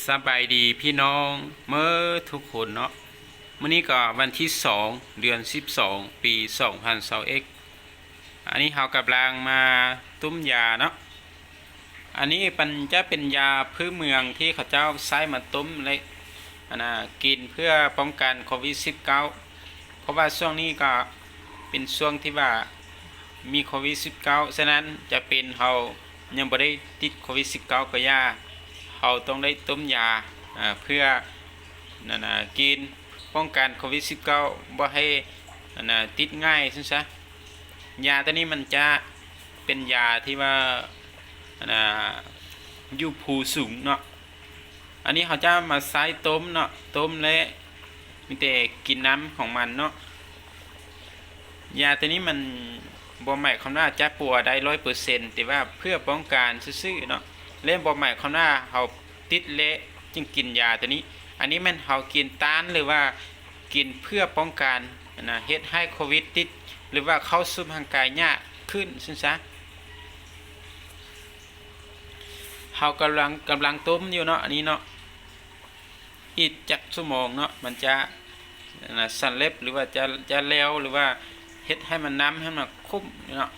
ສະບາຍດີພີ່ນ້ອງເໝິດທຸກຄົນເນາະ. ມື້ນີ້ກໍວັນທີສອງ ເດືອນສິບສອງ ປີສອງພັນຊາວເອັດ. ອັນນີ້ເຮົາກຳລັງມາຕົ້ມຢາເນາະ. ອັນນີ້ມັນຈະເປັນຢາພື້ນເມືອງທີ່ເຂົາເຈົ້າໃຊ້ມາຕົ້ມ ແລະ ອັນນ່າ ກິນເພື່ອປ້ອງກັນໂຄວິດສິບເກົ້າ ເພາະວ່າຊ່ວງນີ້ກໍເປັນຊ່ວງທີ່ວ່າມີໂຄວິດສິບເກົ້າ ສະນັ້ນຈະເປັນເຮົາຍັງບໍ່ໄດ້ຕິດໂຄວິດສິບເກົ້າກໍຢ່າ ເຮົາຕ້ອງໄດ້ຕົ້ມຢາ ອາ ເພື່ອ ນັ້ນນະ ກິນປ້ອງກັນໂຄວິດສິບເກົ້າ ບໍ່ໃຫ້ ອັນນ່າ ຕິດງ່າຍຊັ້ນຊະ. ຢາຕົວນີ້ມັນຈະເປັນຢາທີ່ວ່າ ອັນນ່າ ຢູ່ພູສູງເນາະ. ອັນນີ້ເຮົາຈະມາໃຊ້ຕົ້ມເນາະ ຕົ້ມແລະ ມີແຕ່ກິນນ້ຳຂອງມັນເນາະ. ຢາຕົວນີ້ມັນບໍ່ໝາຍຄວາມວ່າຈະປົວໄດ້ຮ້ອຍເປີເຊັນ ແຕ່ວ່າເພື່ອປ້ອງກັນຊື່ໆເນາະ ແລະ ບໍ່ໝາຍຄວາມວ່າເຮົາຕິດແລ້ວຈຶ່ງກິນຢາຕົວນີ້. ອັນນີ້ແມ່ນເຮົາກິນຕ້ານ ຫຼືວ່າກິນເພື່ອປ້ອງກັນ ອັນນ່າ ເຮັດໃຫ້ໂຄວິດຕິດ ຫຼືວ່າເຂົ້າສູ່ຮ່າງກາຍຍາກຂຶ້ນຊັ້ນຊະ. ເຮົາກຳລັງ ກຳລັງຕົ້ມຢູ່ເນາະ ອັນນີ້ເນາະ. ອີກຈັກຊົ່ວໂມງເນາະ ມັນຈະ ອັນນ່າ ສຳເລັດ ຫຼືວ່າຈະ ຈະແລ້ວ ຫຼືວ່າເຮັດໃຫ້ມັນນ້ຳໃຫ້ມັນຂຸ້ມເນາະ.